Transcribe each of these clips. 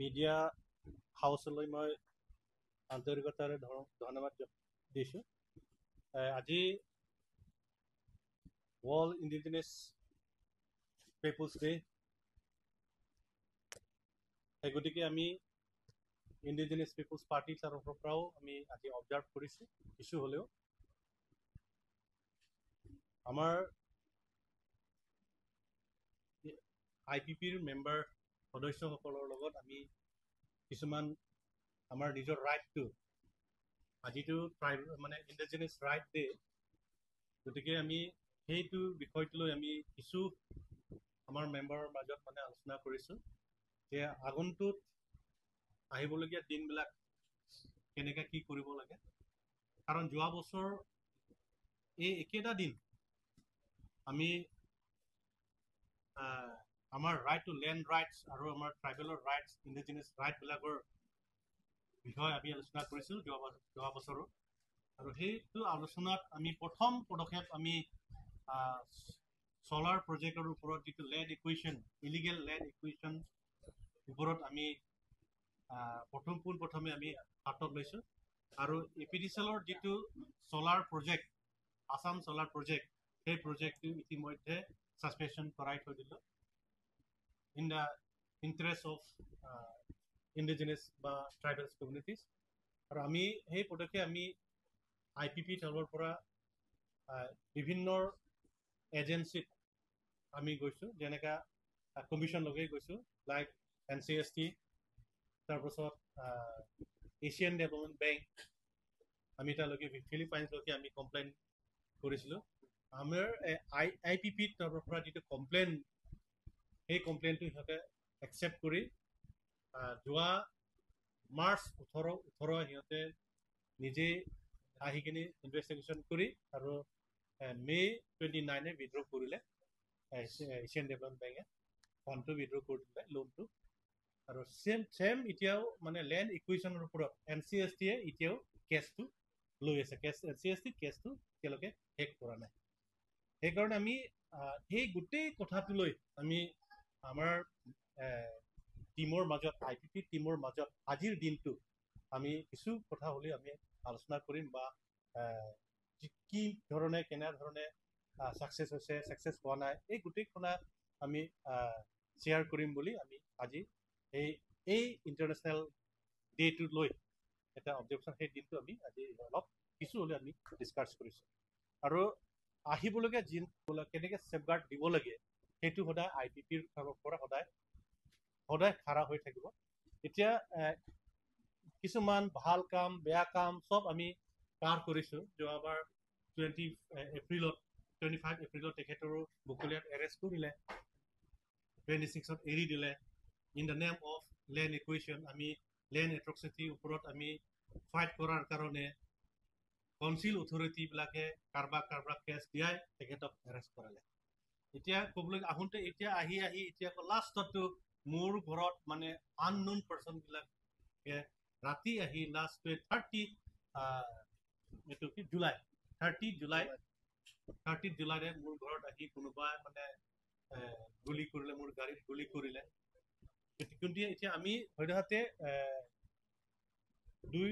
Media হাউচলৈ মই আন্তৰিকতাৰে ধন্যবাদ দিছোঁ। আজি ৱৰ্ল্ড ইণ্ডিজিনাছ পিপুলছ ডে, সেই গতিকে আমি ইণ্ডিজিনাছ পিপুলছ পাৰ্টিৰ তৰফৰ পৰাও আমি আজি অবজাৰ্ভ কৰিছোঁ। কিছু হ'লেও আমাৰ আই পি পিৰ মেম্বাৰ সদস্যসকলৰ লগত আমি কিছুমান আমাৰ নিজৰ ৰাইটটো, আজিতো ট্ৰাইব মানে ইণ্ডিজিনাছ ৰাইট ডে, গতিকে আমি সেইটো বিষয়টো লৈ আমি কিছু আমাৰ মেম্বাৰৰ মাজত মানে আলোচনা কৰিছোঁ যে আগন্তুক আহিবলগীয়া দিনবিলাক কেনেকৈ কি কৰিব লাগে। কাৰণ যোৱা বছৰ এই একেটা দিন আমি আমাৰ ৰাইট টু লেণ্ড ৰাইটছ আৰু আমাৰ ট্ৰাইবেলৰ ৰাইটছ, ইণ্ডিজিনাছ ৰাইটবিলাকৰ বিষয়ে আমি আলোচনা কৰিছিলোঁ যোৱা বছৰো। আৰু সেইটো আলোচনাত আমি প্ৰথম পদক্ষেপ আমি চ'লাৰ প্ৰজেক্টৰ ওপৰত যিটো land acquisition, illegal land acquisition ওপৰত আমি পোনপ্ৰথমে আমি হাতত লৈছোঁ। আৰু এ পি ডি চি এলৰ যিটো চ'লাৰ প্ৰজেক্ট, আছাম চ'লাৰ প্ৰজেক্ট, সেই প্ৰজেক্টটো ইতিমধ্যে ছাছপেনশ্যন কৰাই থৈ দিলোঁ in the interest of indigenous বা ট্ৰাইবেলছ কমিউনিটিজ। আৰু আমি সেই পদক্ষেপ আমি আই পি পি তলৰ পৰা বিভিন্ন এজেঞ্চিত আমি গৈছোঁ, যেনেকা কমিশ্যনলৈকে গৈছোঁ, like N C S T, তাৰপাছত এছিয়ান ডেভেলপমেণ্ট বেংক, আমি তালৈকে ফিলিপাইনছলৈকে আমি কমপ্লেইন কৰিছিলোঁ। আমাৰ আই পি পিৰ তৰফৰ পৰা যিটো কমপ্লেইন, সেই কমপ্লেইনটো সিহঁতে একচেপ্ট কৰি যোৱা মাৰ্চ 18 সিহঁতে নিজেই আহি কিনি ইনভেষ্টিগেশ্যন কৰি আৰু মে' 29-এ উইড্ৰ কৰিলে। এছিয়ান ডেভেলপমেণ্ট বেংকে ফাণ্ডটো উইড্ৰ কৰি দিলে, লোনটো। আৰু ছেম এতিয়াও মানে লেণ্ড একুইজিশ্যনৰ ওপৰত এন চি এছ টিয়ে এতিয়াও কেছটো লৈ আছে। এন চি এছ টি কেছটো এতিয়ালৈকে শেষ কৰা নাই। সেইকাৰণে আমি সেই গোটেই কথাটো লৈ আমি আমাৰ টীমৰ মাজত, আই পি পি টীমৰ মাজত আজিৰ দিনটো আমি কিছু কথা হ'লেও আমি আলোচনা কৰিম বা কি ধৰণে কেনেধৰণে ছাকচেছ হৈছে, ছাকচেছ হোৱা নাই, এই গোটেইখন আমি শ্বেয়াৰ কৰিম বুলি আমি আজি এই ইণ্টাৰনেশ্যনেল ডে'টো লৈ এটা অবজাৰ্ভেশ্যন, সেই দিনটো আমি আজি অলপ কিছু হ'লেও আমি ডিছকাছ কৰিছোঁ। আৰু আহিবলগীয়া দিন কেনেকৈ ছেফগাৰ্ড দিব লাগে সেইটো সদায় আই পি পিৰ ফালৰ পৰা সদায় খাৰা হৈ থাকিব। এতিয়া কিছুমান ভাল কাম, বেয়া কাম চব আমি পাৰ কৰিছোঁ। যোৱাবাৰ 20 এপ্ৰিলত, 25 এপ্ৰিলত তেখেতৰো বকলীয়াত এৰেষ্ট কৰিলে, 26ত এৰি দিলে in the name of land acquisition। আমি লেণ্ড এট্ৰচিটিৰ ওপৰত আমি ফাইট কৰাৰ কাৰণে কাউন্সিল অথৰিটিবিলাকে কাৰোবাক কাৰোবাক কেছ দিয়াই তেখেতক এৰেষ্ট কৰালে। এতিয়া ক'বলৈ আহোঁতে এতিয়া আহি আহি এতিয়া আকৌ লাষ্টতো মোৰ ঘৰত মানে আননোন পাৰ্চনবিলাকে ৰাতি আহি লাষ্ট 30, এইটো কি জুলাই, 30 জুলাই, 30 জুলাইৰে মোৰ ঘৰত আহি কোনোবাই মানে গুলি কৰিলে, মোৰ গাড়ীত গুলি কৰিলে। কিন্তু এতিয়া আমি সদ্যহতে 2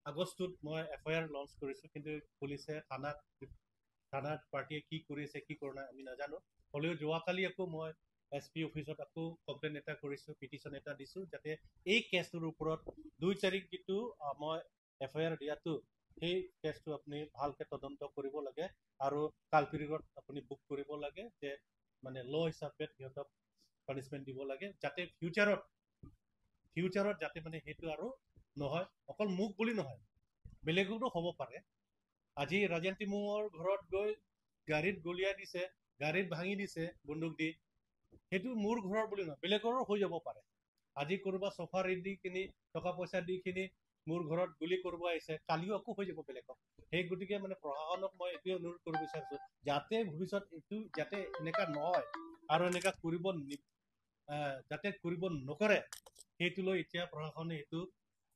আগষ্টত মই এফ I R launch কৰিছোঁ। কিন্তু পুলিচে থানাত পাৰ্টীয়ে কি কৰিছে, কি কৰা নাই আমি নাজানো। হ'লেও যোৱাকালি আকৌ মই এছ পি অফিচত আকৌ কমপ্লেইন এটা কৰিছোঁ, পিটিশ্যন এটা দিছোঁ, যাতে এই কেছটোৰ ওপৰত 2 তাৰিখ যিটো মই এফ I R দিয়াটো, সেই কেছটো আপুনি ভালকৈ তদন্ত কৰিব লাগে আৰু কালপ্ৰিটক আপুনি বুক কৰিব লাগে, যে মানে ল হিচাপে সিহঁতক পানিছমেণ্ট দিব লাগে, যাতে ফিউচাৰত যাতে মানে সেইটো আৰু নহয়। অকল মোক বুলি নহয়, বেলেগতো হ'ব পাৰে। আজি ৰাজেন তিমুঙৰ ঘৰত গৈ গাড়ীত গুলিয়াই দিছে, গাড়ীত ভাঙি দিছে বন্দুক দি, সেইটো মোৰ ঘৰৰ বুলি নহয়, বেলেগৰো হৈ যাব পাৰে। আজি কোনোবা চফা দি কিনি টকা পইচা দি কিনি মোৰ ঘৰত গুলি কৰিব আহিছে, কালিও আকৌ হৈ যাব বেলেগক। সেই গতিকে মানে প্ৰশাসনক মই এইটোৱে অনুৰোধ কৰিব বিচাৰিছোঁ, যাতে ভৱিষ্যত এইটো যাতে এনেকুৱা নহয় আৰু এনেকুৱা কৰিব যাতে কৰিব নকৰে, সেইটো লৈ এতিয়া প্ৰশাসনে এইটো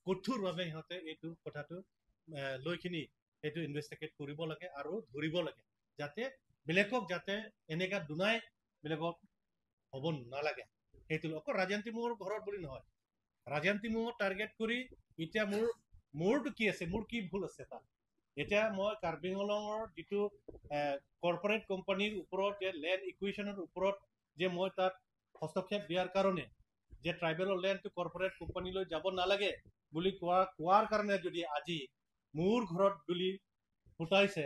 কঠোৰভাৱে সিহঁতে এইটো কথাটো লৈ কিনি সেইটো ইনভেষ্টিগেট কৰিব লাগে আৰু ধৰিব লাগে, যাতে বেলেগক যাতে এনেকুৱা দুনাই বেলেগক হ'ব নালাগে। সেইটো অকল ৰাজেন তিমুঙৰ ঘৰত বুলি নহয়। ৰাজেন তিমুঙক টাৰ্গেট কৰি এতিয়া মোৰতো কি আছে, মোৰ কি ভুল আছে তাত? এতিয়া মই কাৰ্বি আংলঙৰ যিটো কৰ্পৰেট কোম্পানীৰ ওপৰত যে লেণ্ড ইকুৱেশ্যনৰ ওপৰত যে মই তাত হস্তক্ষেপ দিয়াৰ কাৰণে যে ট্ৰাইবেলৰ লেণ্ডটো কৰ্পৰেট কোম্পানীলৈ যাব নালাগে বুলি কোৱাৰ কাৰণে যদি আজি মোৰ ঘৰত গুলি ফুটাইছে,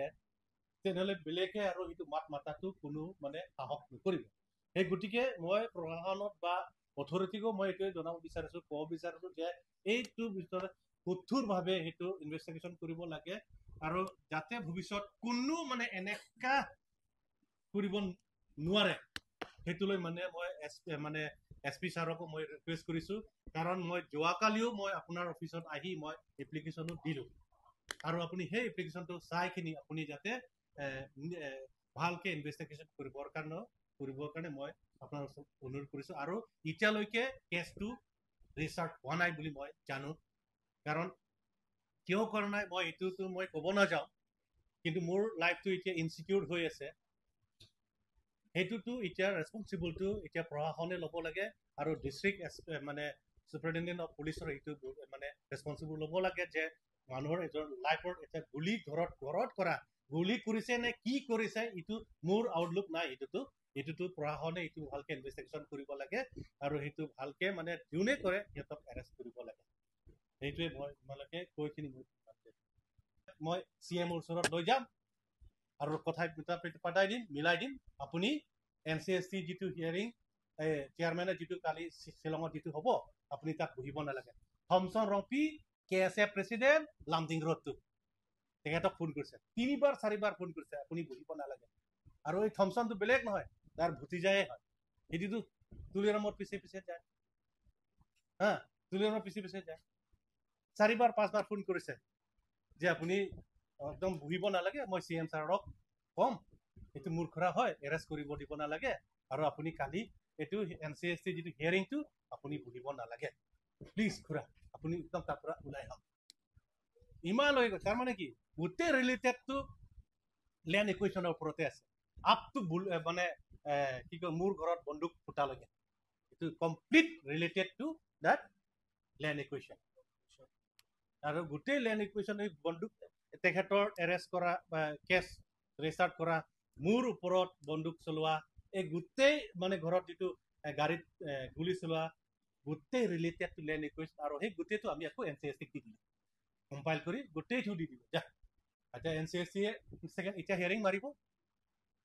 তেনেহ'লে বেলেগে আৰু সেইটো মাত মাতাটো কোনো মানে সাহস নকৰিব। সেই গতিকে মই প্ৰশাসনত বা অথৰিটিকো মই এইটোৱে জনাব বিচাৰিছোঁ, ক'ব বিচাৰিছোঁ যে এইটো ভিতৰত কঠোৰভাৱে সেইটো ইনভেষ্টিগেশ্যন কৰিব লাগে আৰু যাতে ভৱিষ্যত কোনো মানে এনেকা কৰিব নোৱাৰে সেইটোলৈ মানে মই এছ পি ছাৰকো মই ৰিকুৱেষ্ট কৰিছোঁ। কাৰণ মই যোৱাকালিও মই আপোনাৰ অফিচত আহি মই এপ্লিকেশ্যনো দিলোঁ আৰু আপুনি সেই এপ্লিকেশ্যনটো চাইখিনি আপুনি যাতে ভালকে ইনভেষ্টিগেশ্যন কৰিবৰ কাৰণে মই আপোনাৰ ওচৰত অনুৰোধ কৰিছোঁ। আৰু এতিয়ালৈকে কেছটো ৰেজিষ্টাৰ্ড হোৱা নাই বুলি মই জানো। কাৰণ কিয় কৰা নাই মই এইটোতো মই ক'ব নাযাওঁ, কিন্তু মোৰ লাইফটো এতিয়া ইনচিকিউৰ হৈ আছে। সেইটোতো এতিয়া ৰেচপনচিবলটো এতিয়া প্ৰশাসনে ল'ব লাগে আৰু ডিষ্ট্ৰিক্ট মানে চুপাৰিণ্টেণ্ডেণ্ট অফ পুলিচৰ সেইটো মানে ৰেচপনচিবল ল'ব লাগে যে মানুহৰ এজন লাইফৰ এতিয়া গুলি ঘৰত কৰা গুলি কৰিছে নে কি কৰিছে এইটো মোৰ আউটলুক নাই। এইটোতো প্ৰশাসনে এইটো ভালকে ইনভেষ্টিগেশ্যন কৰিব লাগে আৰু সেইটো ভালকে মানে যোনে কৰে সিহঁতক এৰেষ্ট কৰিব লাগে। সেইটোৱে মই তোমালোকে কৈখিনি মই চি এমৰ ওচৰত লৈ যাম আৰু কথা পতাই দিম, মিলাই দিম। আপুনি এন চি এছ টি যিটো হিয়াৰিং চেয়াৰমেনে যিটো কালি শ্বিলঙত যিটো হ'ব আপুনি তাত বহিব নালাগে। Thomson Rongpi K S F president Lumding ৰোডটো তেখেতক ফোন কৰিছে, 3বাৰ 4বাৰ ফোন কৰিছে, আপুনি বহিব নালাগে। আৰু এই থমছনটো বেলেগ নহয়, তাৰ ভতিজায়ে হয়। সেইটোতো তুলিৰামৰ পিছে পিছে যায়, হা, তুলিৰামৰ পিছে পিছে যায়। 4বাৰ 5বাৰ ফোন কৰিছে যে আপুনি একদম বহিব নালাগে, মই চি এম ছাৰক ক'ম, এইটো মোৰ খুৰা হয়, এৰেষ্ট কৰিব দিব নালাগে আৰু আপুনি কালি এইটো এন চি এছ টি যিটো হিয়াৰিংটো আপুনি বহিব নালাগে, প্লিজ খুৰা আপুনি একদম তাৰ পৰা ওলাই আহক। ইমান লৈ গ'ল। তাৰমানে কি গোটেই ৰিলেটেডটো লেণ্ড ইকুৱেশ্যনৰ ওপৰতে আছে, আপ টু মানে কি কয় মোৰ ঘৰত বন্দুক ফুটালৈকে এইটো complete related to that land acquisition. আৰু গোটেই লেণ্ড ইকুৱেশ্যন এই বন্দুক তেখেতৰ এৰেষ্ট কৰা বা কেছ ৰেজিষ্টাৰ্ড কৰা, মোৰ ওপৰত বন্দুক চলোৱা, এই গোটেই মানে ঘৰত যিটো গাড়ীত গুলি চলোৱা, গোটেই ৰিলেটেড টু লেণ্ড ইকুৱেশ্যন। আৰু সেই গোটেইটো আমি আকৌ এন চি এছ টিক দি দিলোঁ, কম্পাইল কৰি গোটেইটো দি দিলোঁ। যা এতিয়া এন চি এছ টিয়ে ছেকেণ্ড এতিয়া হিয়াৰিং মাৰিব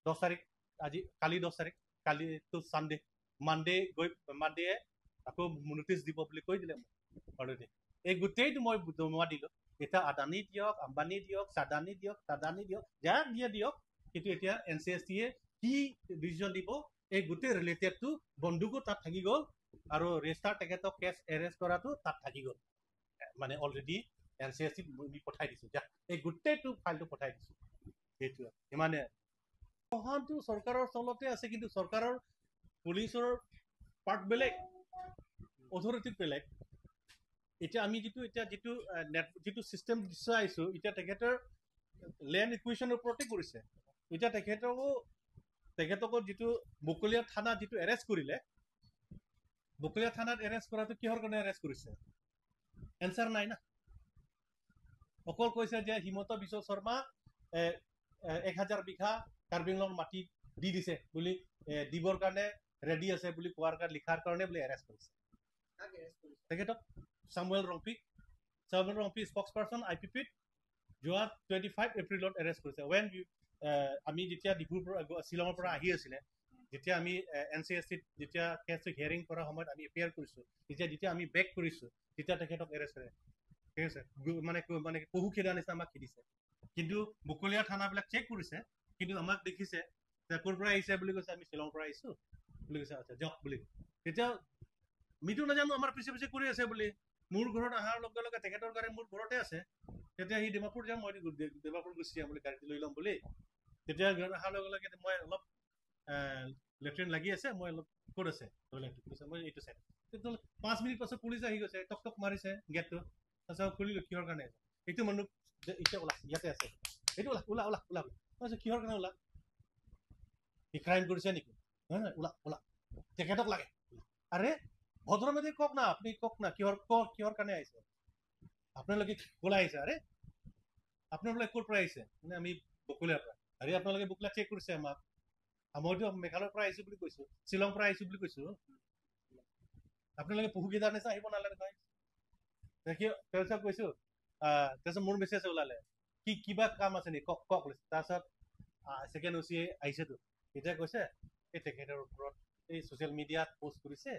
10 তাৰিখ, আজি কালি 10 তাৰিখ, কালিতো ছানডে, মানডে গৈ মানডে আকৌ নটিচ দিব বুলি কৈ দিলে মোক অলৰেডি। এই গোটেইটো মই জমা দিলোঁ। এতিয়া আদানী দিয়ক, আম্বানী দিয়ক, চাদানী দিয়ক, তাদানী দিয়ক, যাক দিয়ে দিয়ক, কিন্তু এতিয়া এন চি এছ টিয়ে কি ডিচিশ্যন দিব এই গোটেই ৰিলেটেডটো বন্দুকো তাত থাকি গ'ল আৰু ৰেজিষ্টাৰ তেখেতক কেছ এৰেষ্ট কৰাটো তাত থাকি গ'ল, মানে অলৰেডি এন চি এছ টিত আমি পঠাই দিছোঁ। যা এই গোটেইটো ফাইলটো পঠাই দিছোঁ। সেইটোৱে ইমানে। প্ৰশাসনটো চৰকাৰৰ তলতে আছে, কিন্তু চৰকাৰৰ পুলিচৰ পাৰ্ট বেলেগ, অথৰিটি বেলেগ। এতিয়া আমি যিটো এতিয়া যিটো নেট যিটো চিষ্টেম চাইছোঁ, এতিয়া তেখেতৰ লেণ্ড ইকুৱেশ্যনৰ ওপৰতে কৰিছে। এতিয়া তেখেতকো যিটো বকলীয়া থানাত যিটো এৰেষ্ট কৰিলে, বকলীয়া থানাত এৰেষ্ট কৰাটো কিহৰ কাৰণে এৰেষ্ট কৰিছে এনচাৰ নাই না। অকল কৈছে যে হিমন্ত বিশ্ব শৰ্মা 1000 বিঘা কাৰ্বি আংলং মাটি দি দিছে বুলি, দিবৰ কাৰণে ৰেডি আছে বুলি কোৱাৰ কাৰণে, লিখাৰ কাৰণে বুলি এৰেষ্ট কৰিছে তেখেতক। Samuel Rongpi, Samuel Rongpi spokesperson I P পিত যোৱা 25 এপ্ৰিলত এৰেষ্ট কৰিছে। When আমি যেতিয়া ডিফুৰ পৰা শ্বিলঙৰ পৰা আহি আছিলে, যেতিয়া আমি এন চি এছ টিত যেতিয়া কেছটো হিয়াৰিং কৰাৰ সময়ত আমি এপিয়াৰ কৰিছোঁ, তেতিয়া যেতিয়া আমি বেক কৰিছোঁ তেতিয়া তেখেতক এৰেষ্ট কৰে। ঠিক আছে, মানে মানে পহু খেদা নিচিনা আমাক খেদিছে। কিন্তু বকলীয়া থানাবিলাক চেক কৰিছে, কিন্তু আমাক দেখিছে ক'ৰ পৰা আহিছে বুলি কৈছে, আমি শ্বিলঙৰ পৰা আহিছোঁ বুলি কৈছে। আচ্ছা যাওক বুলি। তেতিয়া আমিতো নাজানো আমাৰ পিছে পিছে কৰি আছে বুলি। মোৰ ঘৰত অহাৰ লগে লগে তেখেতৰ গাড়ী মোৰ ঘৰতে আছে, তেতিয়া সি ডিমাপুৰ যাম, মই ডিমাপুৰ গুচি যাম বুলি গাড়ীটো লৈ ল'ম বুলি। তেতিয়া ঘৰত অহাৰ লগে লগে মই অলপ লেট্ৰিন লাগি আছে, মই অলপ ক'ত আছে টয়লেটটো কৈছে, মই এইটো চাইড। তেতিয়াহ'লে 5 মিনিট পাছত পুলিচ আহি গৈছে, টক টক মাৰিছে গেটটো। তাৰপিছত খুলিলোঁ, কিহৰ কাৰণে এইটো মানুহ এতিয়া ওলা, ইয়াতে আছে, এইটো ওলা ওলা ওলা ওলা। মই কৈছোঁ কিহৰ কাৰণে ওলা, সি ক্ৰাইম কৰিছে নেকি? নহয় নহয়, ওলা ওলা, তেখেতক লাগে। আৰে ভদ্ৰমেধি কওক না, আপুনি কওক না, কিহৰ কাৰণে আহিছে? আপোনালোকে ক'লৈ আহিছে? আৰে আপোনালোকে ক'ৰ পৰা আহিছে? মানে আমি বকুলীয়াৰ পৰা। আৰে আপোনালোকে বকুলীয়া চেক কৰিছে আমাক? মইতো মেঘালয়ৰ পৰা আহিছো বুলি কৈছো, শ্বিলং পৰা আহিছো বুলি কৈছো। আপোনালোকে পহুকেইটাৰ নিচিনা আহিব নালাগে নহয়। তাৰপিছত কৈছো, তাৰপিছত মোৰ মেছেজ ওলালে কি কিবা কাম আছে নেকি, কওক কওক। তাৰপিছত ছেকেণ্ড অ' চি আহিছেতো, তেতিয়া কৈছে এই তেখেতৰ ওপৰত এই ছ'চিয়েল মিডিয়াত পষ্ট কৰিছে,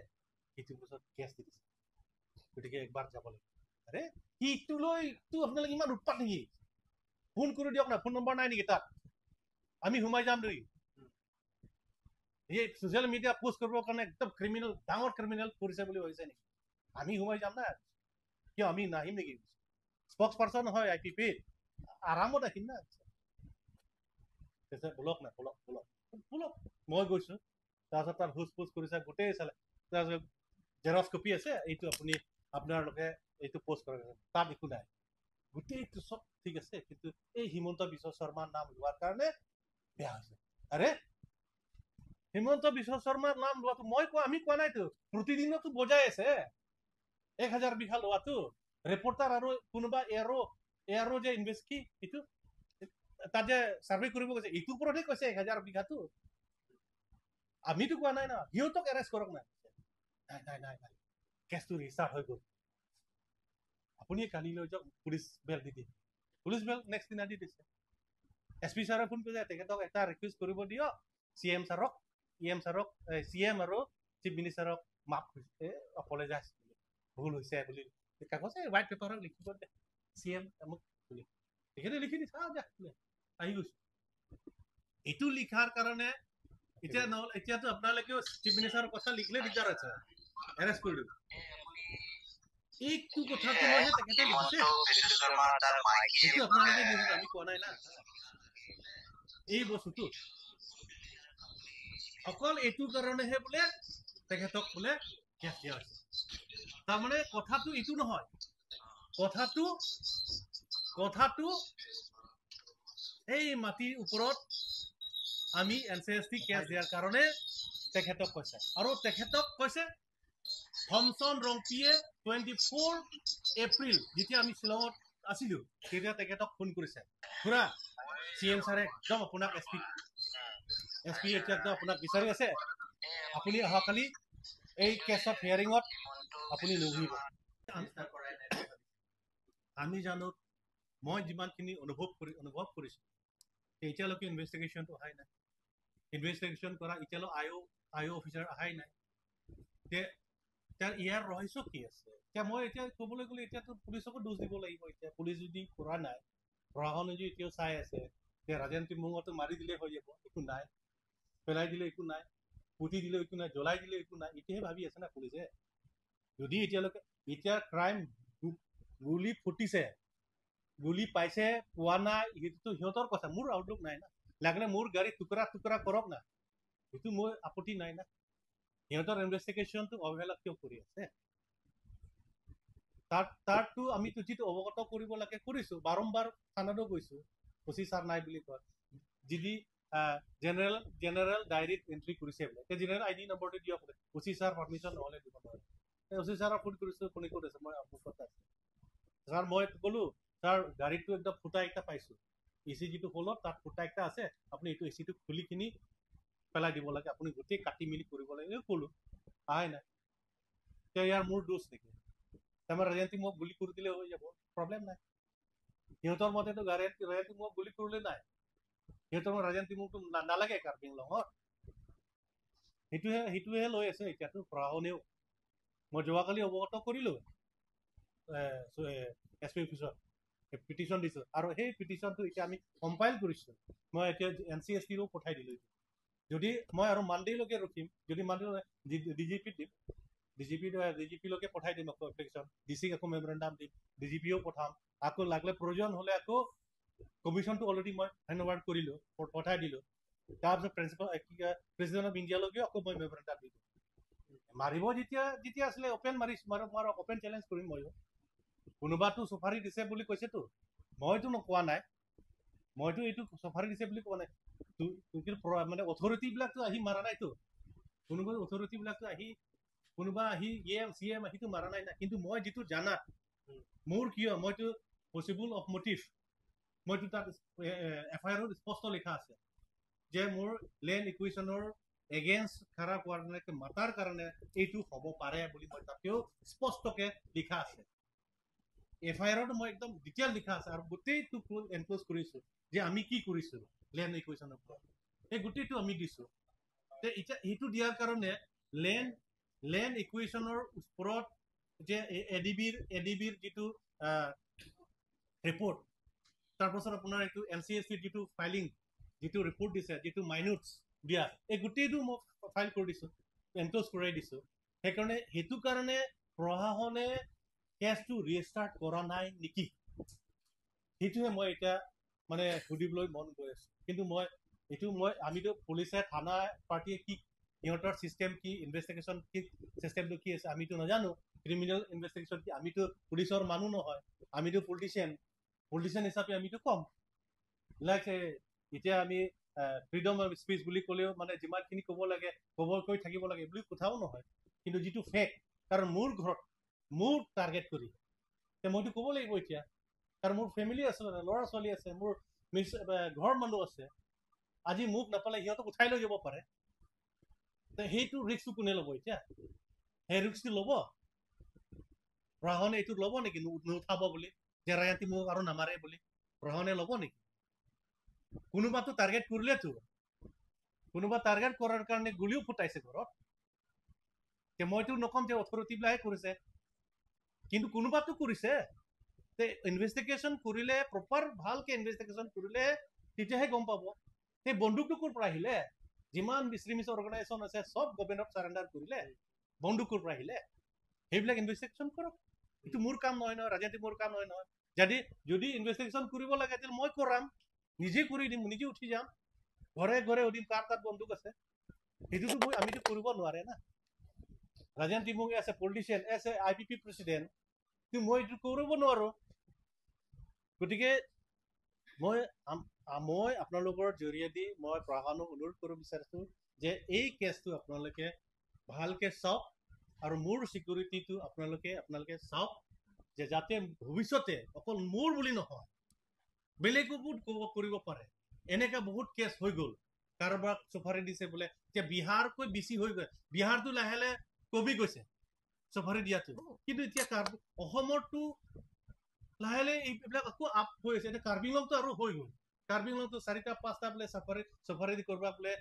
সেইটো পিছত কেছ দি দিছে, গতিকে একবাৰ যাব লাগিব। আৰে সিটো লৈতো আপোনালোকে ইমান উৎপাত নেকি? ফোন কৰি দিয়ক না, ফোন নম্বৰ নাই নেকি তাত? আমি সোমাই যাম দুই। এই ছ'চিয়েল মিডিয়া পোষ্ট কৰিবৰ কাৰণে একদম ক্ৰিমিনেল, ডাঙৰ ক্ৰিমিনেল কৰিছে বুলি ভাবিছে নেকি? আমি সোমাই যাম না, কিয় আমি নাহিম নেকি? স্পক্স পাৰ্চন হয় আই পি পিত, আৰামত আহিম না। তাৰপিছত বলক না, বলক বলক বলক। মই গৈছো, তাৰপিছত তাত সোধ পোছ কৰিছে, গোটেই চালে। তাৰপিছত জেৰক্স কপি আছে, এইটো আপুনি আপোনালোকে এইটো পোষ্ট কৰে, তাত একো নাই, গোটেইটো চব ঠিক আছে, কিন্তু এই হিমন্ত বিশ্ব শৰ্মাৰ নাম লোৱাৰ কাৰণে বেয়া হৈছে। আৰে হিমন্ত বিশ্ব শৰ্মাৰ নাম লোৱাটো মই কোৱা, আমি কোৱা নাইতো, প্ৰতিদিনতো বজাই আছে 1000 বিঘা লোৱাটো। ৰিপৰ্টাৰ আৰু কোনোবা এয়াৰো যে ইনভেষ্ট কি এইটো তাত যে চাৰ্ভে কৰিব গৈছে, এইটোৰ ওপৰতহে কৈছে 1000 বিঘাটো, আমিতো কোৱা নাই না। সিহঁতক এৰেষ্ট কৰক না। নাই নাই নাই নাই, কেছটো ৰিষ্টাৰ্ট হৈ গ'ল, আপুনি কালি লৈ যাওক, পুলিচ বেল দি দিম। পুলিচ বেল নেক্সট দিনা দি দিছে। এছ পি ছাৰে ফোন কৰিছে, তেখেতক এটা ৰিকুৱেষ্ট কৰিব দিয়ক, চি এম ছাৰক, ই এম ছাৰক, চি এম আৰু চিফ মিনিষ্টাৰক মাফ এপলেজাইজ, ভুল হৈছে বুলি কাগজ এই হোৱাইট পেপাৰত লিখিব দে, চি এম মোক বুলি তেখেতে লিখি দিছে। যা আহি গৈছো। এইটো লিখাৰ কাৰণে এতিয়া নহ'লে এতিয়াতো আপোনালোকেও চিফ মিনিষ্টাৰৰ কথা লিখিলে দিগদাৰ আছে, এৰেষ্ট কৰি দিব। এইটো কথাটো লৈহে তেখেতে লিখিছে, সেইটো আপোনালোকে দিছে, আমি কোৱা নাই না। এই বস্তুটো অকল এইটো কাৰণেহে বোলে তেখেতক বোলে কেছ দিয়া হৈছে। তাৰমানে কথাটো এইটো নহয়, কথাটো কথাটো এই মাটিৰ ওপৰত আমি N C S T case দিয়াৰ কাৰণে তেখেতক কৈছে। আৰু তেখেতক কৈছে থমছন ৰংপিয়ে 24 এপ্ৰিল যেতিয়া আমি শ্বিলঙত আছিলো তেতিয়া তেখেতক ফোন কৰিছে, খুৰা চি এম ছাৰে একদম আপোনাক এছ পি এতিয়া একদম আপোনাক বিচাৰি আছে, আপুনি অহাকালি এই কেছত হিয়াৰিঙত আপুনি নবহিব। আমি জানো, মই যিমানখিনি অনুভৱ কৰিছোঁ, এতিয়ালৈকে ইনভেষ্টিগেশ্যনটো অহাই নাই, ইনভেষ্টিগেশ্যন কৰা এতিয়ালৈ আই অ' অফিচাৰ অহাই নাই। ইয়াৰ ৰহস্য কি আছে? এতিয়া মই এতিয়া ক'বলৈ গ'লে এতিয়াতো পুলিচকো দোষ দিব লাগিব। এতিয়া পুলিচ যদি কৰা নাই, প্ৰশাসনে যদি এতিয়াও চাই আছে, এতিয়া ৰাজেন তিমুঙতো মাৰি দিলে হৈ যাব, একো নাই, পেলাই দিলে একো নাই, পুতি দিলে একো নাই, জ্বলাই দিলে একো নাই, এতিয়াহে ভাবি আছে না পুলিচে। যদি এতিয়ালৈকে এতিয়া ক্ৰাইম গুলি ফুটিছে, গুলি পাইছে পোৱা নাই, সেইটোতো সিহঁতৰ কথা, মোৰ আউটলুক নাই না। লাগিলে মোৰ গাড়ী টুকুৰা টুকুৰা কৰক না, সেইটো মোৰ আপত্তি নাই না। সিহঁতৰ ইনভেষ্টিগেশ্যনটো অৱহেলা কিয় কৰি আছে? তাৰতো আমিতো যিটো অৱগত কৰিব লাগে কৰিছোঁ, বাৰম্বাৰ থানাতো গৈছোঁ, অচি ছাৰ নাই বুলি কয়। যি জেনেৰেল ডায়েৰীত এণ্ট্ৰি কৰিছে বোলে, এতিয়া জেনেৰেল আই ডি নম্বৰটো দিয়ক বোলে, অচি ছাৰ পাৰ্মিশ্যন নহ'লে দিব নোৱাৰে। অচি ছাৰক ফোন কৰিছোঁ, ফোন ক'ত আছে? মই অমুকত আছে ছাৰ। মই ক'লোঁ ছাৰ গাড়ীটো একদম ফুটা একটা পাইছোঁ, এ চি যিটো হলত তাত ফুটা একটা আছে, আপুনি এইটো এ চিটো খুলি কিনি পেলাই দিব লাগে, আপুনি গোটেই কাটি মেলি কৰিব লাগে, ক'লোঁ, অহাই নাই। এতিয়া ইয়াৰ মোৰ দোষ নেকি? তাৰমানে ৰাজেন মোক গুলি কৰি দিলে হৈ যাব, প্ৰব্লেম নাই। সিহঁতৰ মতেতো ৰাজেন মোক গুলি কৰিলে নাই, সিহঁতৰ মতে ৰাজেন তিমুকটো নালাগে কাৰ্বি আংলঙত, সেইটোহে লৈ আছে এতিয়াতো প্ৰশাসনেও। মই যোৱাকালি অৱগত কৰিলোঁ এছ পি অফিচত, পিটিশ্যন দিছোঁ, আৰু সেই পিটিশ্যনটো এতিয়া আমি কম্পাইল কৰিছোঁ। মই এতিয়া এন চি এছ টিৰো পঠাই দিলোঁ। যদি মই আৰু মানডেলৈকে ৰখিম, যদি মানডে ডি জি পিত দিম, ডি জি পিলৈকে পঠাই দিম আকৌ এপ্লিকেশ্যন, ডি চিক আকৌ মেমৰেণ্ডাম দিম, ডি জি পিও পঠাম, আকৌ লাগিলে প্ৰয়োজন হ'লে আকৌ কমিশ্যনটো অলৰেডি মই হেণ্ড অভাৰ কৰিলোঁ, পঠাই দিলোঁ। তাৰপিছত প্ৰিন্সিপাল কি কয় প্ৰেচিডেণ্ট অফ ইণ্ডিয়ালৈকেও আকৌ মই মেমৰেণ্ডাম দি দিম। মাৰিব যেতিয়া যেতিয়া আছিলে অ'পেন মাৰি মাৰক, অ'পেন চেলেঞ্জ কৰিম ময়ো। কোনোবাটো চফাৰী দিছে বুলি কৈছেতো, মইতো কোৱা নাই, মইতো এইটো চফাৰী দিছে বুলি কোৱা নাই। কিন্তু মানে অথৰিটিবিলাকতো আহি মাৰা নাইতো, কোনোবা অথৰিটিবিলাকতো আহি কোনোবা আহি এম চি এম আহিতো মাৰা নাই না। কিন্তু মই যিটো জানাত মোৰ কিয় মইতো পচিবল অফ মটিভ, মইতো তাত এফ আই আৰত স্পষ্ট লিখা আছে যে মোৰ লেণ্ড ইকুৱেশ্যনৰ এগেইনষ্ট খাৰা হোৱাৰ কাৰণে মাতাৰ কাৰণে এইটো হ'ব পাৰে বুলি মই তাতেও স্পষ্টকে লিখা আছে। এফ আই আৰত মই একদম ডিটেইল লিখা আছে আৰু গোটেইটো এনক্ল'জ কৰিছোঁ যে আমি কি কৰিছোঁ লেণ্ড ইকুৱেশ্যনৰ ওপৰত, এই গোটেইটো আমি দিছোঁ। এতিয়া সেইটো দিয়াৰ কাৰণে লেণ্ড ইকুৱেশ্যনৰ ওপৰত যে এ ডি বিৰ যিটো ৰিপৰ্ট, তাৰপাছত আপোনাৰ এইটো এন চি এছ চিৰ যিটো ফাইলিং, যিটো ৰিপৰ্ট দিছে, যিটো মাইনুটছ দিয়া, এই গোটেইটো মই ফাইল কৰি দিছোঁ, এনক্ল'জ কৰাই দিছোঁ। সেইকাৰণে সেইটো কাৰণে প্ৰশাসনে কেছটো ৰিষ্টাৰ্ট কৰা নাই নেকি, সেইটোহে মই এতিয়া মানে সুধিবলৈ মন গৈ আছে। কিন্তু মই এইটো মই আমিতো পুলিচে থানা পাৰ্টীয়ে কি সিহঁতৰ চিষ্টেম কি, ইনভেষ্টিগেশ্যন কি, চিষ্টেমটো কি আছে আমিতো নাজানো। ক্ৰিমিনেল ইনভেষ্টিগেশ্যন কি, আমিতো পুলিচৰ মানুহ নহয়, আমিতো পলিটিচিয়ান, পলিটিচিয়ান হিচাপে আমিতো কম লাইক এতিয়া আমি ফ্ৰীডম অফ স্পীচ বুলি ক'লেও মানে যিমানখিনি ক'ব লাগে ক'ব কৈ থাকিব লাগে বুলি কথাও নহয়। কিন্তু যিটো ফেক্ট, কাৰণ মোৰ ঘৰত মোৰ টাৰ্গেট কৰি মইতো ক'ব লাগিব এতিয়া, কাৰণ মোৰ ফেমিলি আছে, ল'ৰা ছোৱালী আছে, মোৰ মিছ ঘৰৰ মানুহ আছে। আজি মোক নাপালে সিহঁতক উঠাই লৈ যাব পাৰে। সেইটো ৰিস্কটো কোনে ল'ব এতিয়া? সেই ৰিস্কটো ল'ব প্ৰশাসনে? এইটো ল'ব নেকি নুঠাব বুলি যে ৰায়ান্তি মোক আৰু নামাৰে বুলি প্ৰশাসনে ল'ব নেকি? কোনোবাটো টাৰ্গেট কৰিলেতো, কোনোবা টাৰ্গেট কৰাৰ কাৰণে গুলিও ফুটাইছে ঘৰত। মইতো নকম যে অথৰিটিবিলাকে কৰিছে, কিন্তু কোনোবাটো কৰিছে। ইনভেষ্টিগেশ্যন কৰিলে, প্ৰপাৰ ভালকে ইনভেষ্টিগেশ্যন কৰিলে তেতিয়াহে গ'ম পাব। সেই বন্দুকটো ক'ৰ পৰা আহিলে? যিমান এক্সট্ৰিমিষ্ট অৰ্গেনাইজেশ্যন আছে চব গভৰ্ণমেণ্টক চাৰেণ্ডাৰ কৰিলে, বন্দুক ক'ৰ পৰা আহিলে? সেইবিলাক ইনভেষ্টিগেশ্যন কৰক। এইটো মোৰ কাম নহয় নহয়, ৰাজনীতি মোৰ কাম নহয় নহয়। যদি ইনভেষ্টিগেশ্যন কৰিব লাগে তেতিয়াহ'লে মই কৰাম, নিজে কৰি দিম, নিজে উঠি যাম, ঘৰে ঘৰে সুধিম কাৰ তাত বন্দুক আছে। সেইটোতো মই আমিতো কৰিব নোৱাৰে না। Rajen Timung as a politician, as a IPP president, মই এইটো কৰিব নোৱাৰোঁ। গতিকে মই আপোনালোকৰ জৰিয়তে মই প্ৰশাসনক অনুৰোধ কৰিব বিচাৰিছোঁ যে এই কেছটো আপোনালোকে ভালকে চাওক আৰু মোৰ চিকিউৰিটিটো আপোনালোকে চাওক যে যাতে ভৱিষ্যতে অকল মোৰ বুলি নহয় বেলেগো বহুত কৰিব পাৰে। এনেকা বহুত কেছ হৈ গ'ল, কাৰোবাক চুপাৰি দিছে বোলে, এতিয়া বিহাৰকৈ বেছি হৈ গ'ল, বিহাৰটো লাহে লাহে কমি গৈছে চুপাৰি দিয়াটো, কিন্তু এতিয়া অসমৰটো লাহে লাহে এইবিলাক আকৌ আপ হৈ আছে। এতিয়া কাৰ্বি আংলংটো আৰু হৈ গ'ল, কাৰ্বি আংলংটো 4টা 5টা বোলে চফাৰী কৰিব বোলে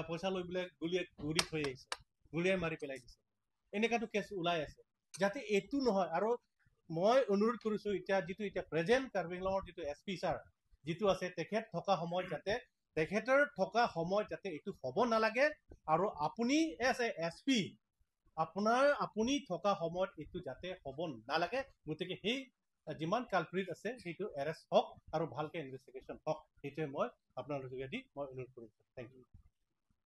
পইচা লৈ বোলে গুলিয়াই গুৰি থৈ আহিছে, গুলিয়াই মাৰি পেলাই দিছে, এনেকাটো কেছ ওলাই আছে। যাতে এইটো নহয়। আৰু মই অনুৰোধ কৰিছোঁ এতিয়া যিটো এতিয়া প্ৰেজেণ্ট কাৰ্বি আংলঙৰ যিটো এছ পি ছাৰ যিটো আছে, তেখেত থকা সময়ত যাতে, তেখেতৰ থকা সময়ত যাতে এইটো হ'ব নালাগে। আৰু আপুনি এজ এ এছ পি আপুনি থকা সময়ত এইটো যাতে হ'ব নালাগে। গতিকে সেই যিমান কালপ্ৰিট আছে সেইটো এৰেষ্ট হওক আৰু ভালকে ইনভেষ্টিগেশ্যন হওক, সেইটোৱে মই আপোনালোকৰ যোগেদি মই অনুৰোধ কৰিছোঁ। Thank U.